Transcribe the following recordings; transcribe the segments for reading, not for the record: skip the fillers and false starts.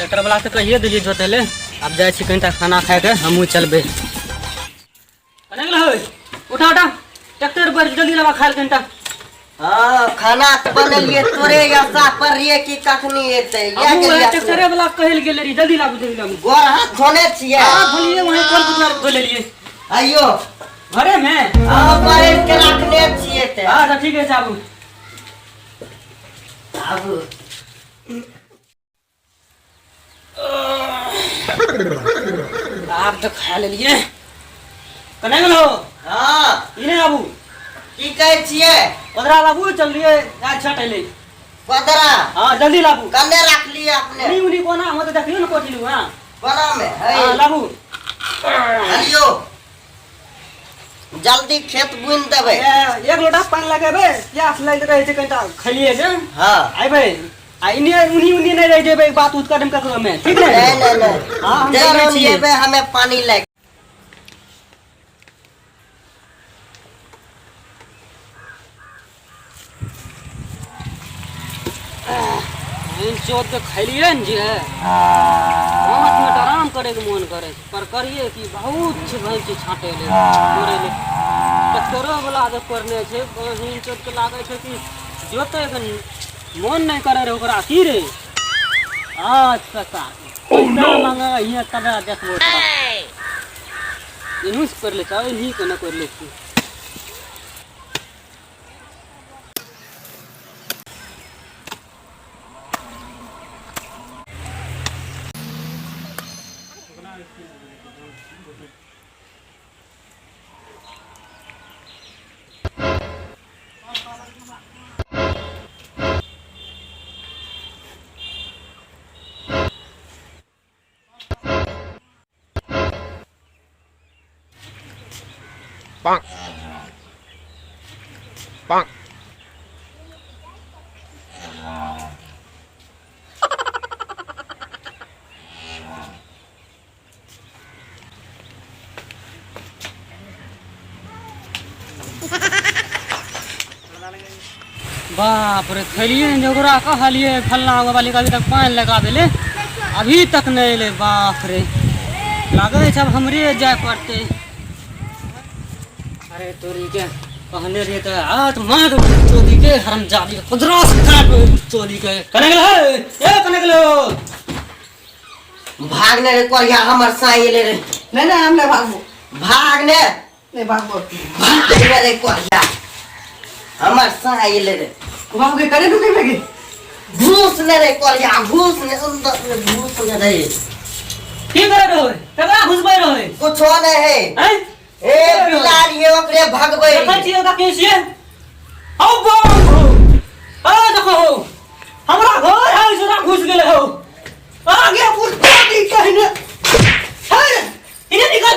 Tractor वाला से कहिए देलियै जोतै ले। आब जाइ छी कनिटा खाना खाके हमहूँ चलबै। कने गेल होय? उठा उठा, ट्रैक्टर पर जल्दी लगा खायल कनिटा। हाँ, खाना तऽ बनेलियै, तोरे आशा पर रहियै कि कखनी एतै। इएह हमहूँ गेलियै। वएह ट्रैक्टरे वाला कहै लए गेल रही, जल्दी लाबू, जल्दी लाबू। गोर हाथ धोने छियै? हाँ, धोलियै, वहीं कल कुतला धो लेलियै। आइयो घरे में। हाँ, बरेल के रखने छियै तऽ। हाँ, तऽ ठीक छै, आबू। आबू। आब तऽ खा लेलियै। कने गेलो? हाँ। ई नहि आबू। की कहै छियै? कोदरा लाबू, चललियै गाछ छटैले। कोदरा? हाँ, जल्दी लाबू। कने रखलियै अपने? उनी उनी कोना हम तऽ देखलियौ ने, कोठिलू। हाँ। कोना मे है? हाँ, लाबू। हलियो, जल्दी खेत बुनि देबै। ए, एक लोटा पानि लगेबै, प्यास लागि रहै छै, कनिटा खेलियै जे। हाँ। अयबै आ इने उनी उनी नहि रहि जेबै, बात उत करम ककरो में, ठीक ने? नहीं नहीं नहीं। हाँ, हम जा रहल छियै। एबै हमे पानी लए। चोत के खैलियै ने जे 5 मिनट आराम करे के मोन करे छै, पर करिए कि बहुत छै भैंस छै छाँटे ले तोड़े ले। ट्रैक्टरो वाला जे करने छै बहिन चोत के, लागै छै कि जोते के मोन नहि करे रहे ओकरा। की रे, अच्छा पैसा मांगे हियाँ तबे देखबो तोरा। इन्हू से कर ले चाहे इन्हीं के न कर ले छी। Bonk. Bonk. बाप रे, खेलिए ने ओकरा कहलिए फल्ला वाली अभी तक पानि लगा देले, अभी तक नहि एलै। बाप रे, लागै छै आब हमरे जाय पड़तै। अरे तोरी के, कहने रहिए तऽ हाथ मार चोरी के, हरमजादी के कुदरा से काट चोरी के। कने गेलो हे? ए, कने गेलो? भागने रे कोरिया, हमर साई एले रे। नहीं नहीं, हम नहीं भागबो। भागने। नहीं भागबो। भागने रे कोरिया, हमर साई एले रे। बाबू के करे ढुके लगे। घूस ने रे कोरिया, घूस ने, अंदर में घूस ने रे। की करे रहो? ककरा घुसबै रहो? कुछो नहीं है। हैं? ए बिलाल, ये ओकरे भगबै। देखै छियै ओकरा के छियै? हौ बाप हो, आ देखो हो, हमरा घर है सोरा घुस गेलै हो। आगे कुत्ता की कहने है, इने निकल,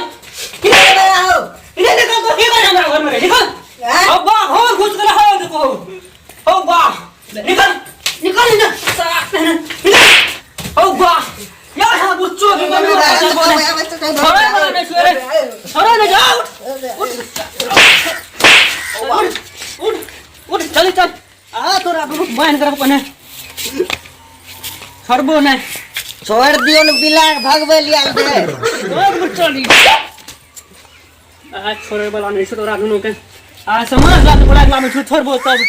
इने निकल हो। इने निकल तो की करे हमरा घर में रे? निकल। हैं? हौ बा, घर घुस गेलै हो, देखो हो, हौ बा, निकल निकल इने साला, निकल। हौ बा, यार हम बुच्चो के बनो छोड़े वाला नहीं, छोड़े छोड़े नहीं, जा उठ उठ उठ उठ उठ, चल चल। आ तोरा दुनू बान्हि के रख पने, छोड़बो नहीं। छोड़ दियो ने, बिलार भगबै लिया दे। एक मिनट चली आ, छोड़े वाला नहीं छो तोरा दुनू के। आ समाज ला बोला के लाबै छो, छोड़बो तब।